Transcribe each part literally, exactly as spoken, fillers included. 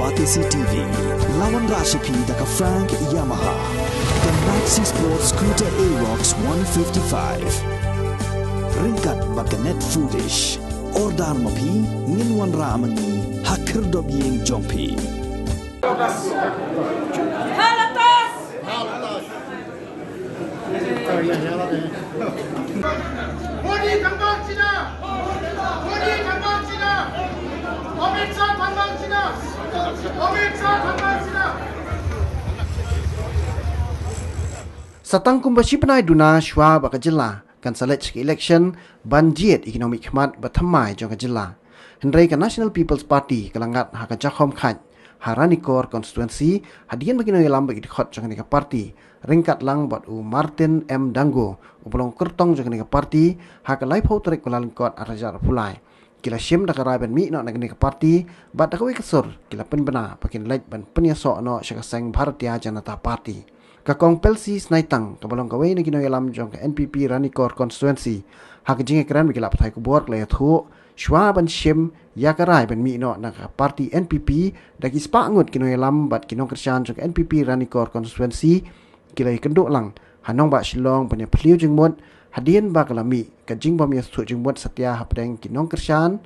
Batesi T V, la wanrah sha phi da ka Frank Yamaha, ka Maxi Sport Scooter Aerox one fifty-five. Ryngkat bad ka Net Foodish. Order ma phi, ngin wanrah ma ngi ha khyrdop ïing jong phi. मोदी थंगबा चिना, मोदी थंगबा चिना, अमित शाह थंगबा चिना, अमित शाह थंगबा चिना. Sa tang kumba shi bnai duna shuwa ba ka jylla kan sa leit sha ka election ban jied ïa ki nongmihkhmat ba thymmai jong ka jylla. Hynrei ka National People's Party ka la ngat ha ka jakhom khaid ha Ranikor constituency, hadien ba ki nongïalam bad ki dkhot jong kane ka party, ryngkat lang bad u Martin M Dango, uba long kyrtong jong kane ka party, ha ka laiphew tarik Kyllalyngkot ar hajar arphew lai, ki la shim da ka rai ban mih noh na kane ka party, bad da kawei ka sur ki la pynbna ba kin leit ban pynïasoh noh sha ka seng Bharatiya Janata Party. Ka Kong Pelsi Snaitang, kaba long kawei na ki nongïalam jong ka N P P Ranikor constituency, ha ka jingïakren bad ki lad pathai khubor, ka la ïathuh, shuwa ban shim ïa ka rai ban mih noh na ka party N P P, da ki spah ngut ki nongïalam bad ki nongkyrshan jong ka N P P Ranikor constituency ki la ïakynduh lang ha nongbah Shillong ban ïaphylliew jingmut, hadien ba ka la mih ka jingbym ïasngewthuh jingmut satia hapdeng ki nongkyrshan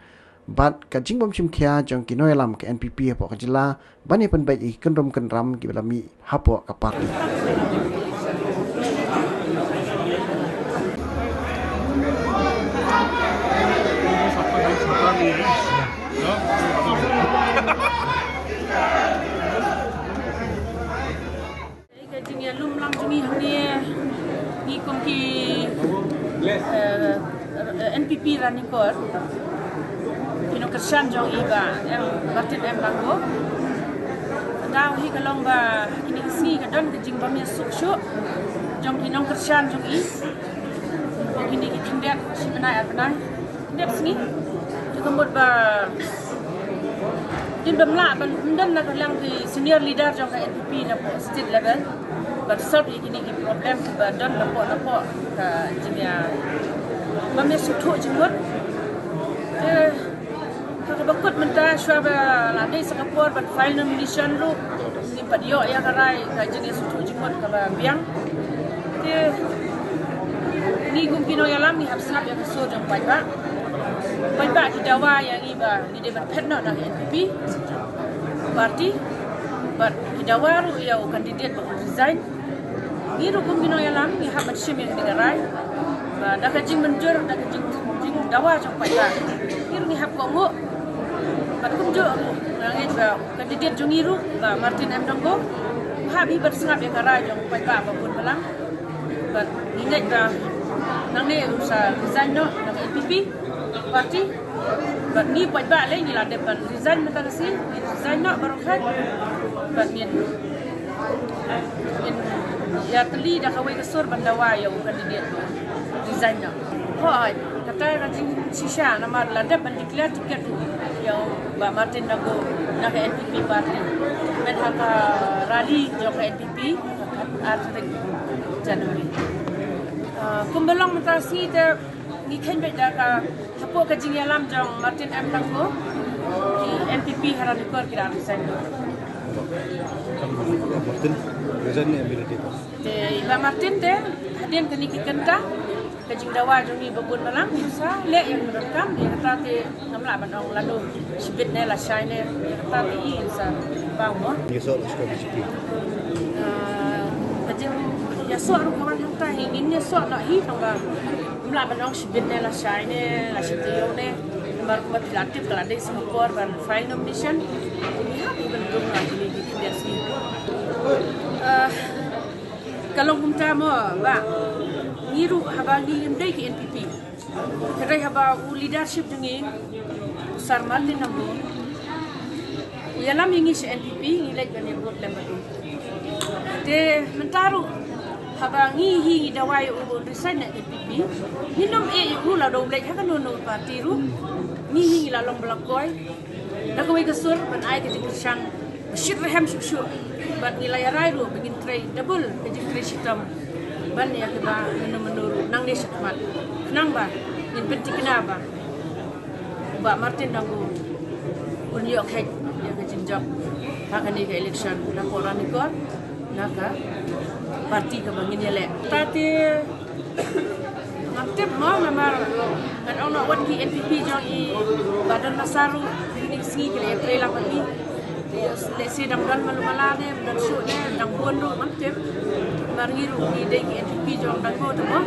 bad ka jingbym shim khia jong ki nongïalam ka N P P hapoh ka jylla, ban ïa pynbeit ïa ki kynrum kynram kiba la mih hapoh ka party. Ka jingïalum lang jong ngi hangne, ngi kum ki, eh, N P P Ranikor, ki nongkyrshan jong i Bah M, Martin M Dango. Daw hi ka long ba kine ki sngi ka don ka jingbym ïasuk shuh jong ki nongkyrshan jong i. Kine ki khyndiat shi bnai ar bnai. Dep sngi. Te ka mut ba dim dam lah ban ym don na ka liang ki senior leader jong ka N P P na poh state level ban solve ïa kine ki problem kiba don na poh na poh ka jingïa, bym ïasngewthuh jingmut. Te ha kaba kut mynta shuwa ba la dei sa ka por ban file nomination ruh, ngim pat ïoh ïa ka rai ka jingïasngewthuh jingmut kaba biang. Te ngi kum ki nongïalam ngi hap sngap ïa ka sur jong paidbah. Paidbah ki dawa ïa ngi ba ngi dei ban phet noh na ka N P P party. Bad ki dawa ruh ïa u candidate ba un resign. Ngi ruh kum ki nongïalam ngi hap ban shim ïa kane ka rai. Ba da ka jingmynjur, da ka jing, jingdawa jong paidbah, ngi ruh ngi hap kohnguh. Bad kumjuh ruh nga ngeit ba candidate jong ngi ruh, Bah Martin M Dango, u hap hi ban sngap ïa ka rai jong paidbah ba bun balang. Bad ngi ngeit ba nangne un sa resign noh na ka N P P party. Bad ngi paidbah lei ngi la dep ban resign mynta ka sngi, ngin resign noh baroh khat. Bad ngin, ngin ïatylli da kawei ka sur ban dawa ïa u candidate ba resign noh. Hooid, kata ka jingshisha namar la dep ban declare ticket ruh ïa u Bah Martin Dango na ka N P P party. Mynta ha ka rally jong ka N P P, ar tarik January. Ah, kumba long mynta ka sngi te ngi kheiñ beit da ka, hapoh ka jingïalam jong Martin M Dango, ki N P P ha Ranikor ki la resign. Martin, resign ne M P P? Te i Bah Martin te, hadien kane ki kynta, ka jingdawa jong ngi ba bun balang, ngi sa leh ïa kaba donkam, ïa kata te ngam lah ban ong lano shibit ne lashai ne, ïa kata te i sa bang mo. Ngi sa lashai B J P. Ah, ka jingïasoh ruh ka wan hangta hi, ngin ïasoh noh hi tang ba ngam lah ban ong shibit ne lashai ne, lashai taïew ne. Namar kumba phi la tip ka la dei sa ka por ban file nomination. Ngi hap ban rung la jingïa ki khyndiat sngi. Ah, ka long kumta mo, Bah. Ngi ruh haba ngi ngim dei ki N P P. Hynrei haba u leadership jong ngi, u Sir Martin Dango, u ïalam ïa ngi sha N P P, ngi leit ban ïa vote lem bad u. Te mynta ruh haba ngi hi ngi dawa ïa u ban resign na N P P, ngin ym ïeh ïa u lada u leit ha kano kano party ruh. Ngi hi ngi la long ba la koi da kawei ka sur ban ai ka jingkyrshan ba shit rhem shuh shuh. Bad ngi la ïa rai ruh ba ngin trei double ka jingtrei shitom ban ïa kaba mynno mynno ruh nangne shakhmat, khnang ba ngin pynthikna ba u Bah Martin Dango un ïoh kheit ïa ka jing Jop ha kane ka election na ka Ranikor na ka party kaba ngin ïaleh. Ta te ngam tip mo namar ngan ong noh wat ki N P P jong i ba don na saru ni sngi ki la ïatrei lang bad ngi. Lehse dang don malu mala ne dang shuh ne dang bun ruh ngam tip. Namar ngi ruh ngi dei ki N P P jong dang bun mo.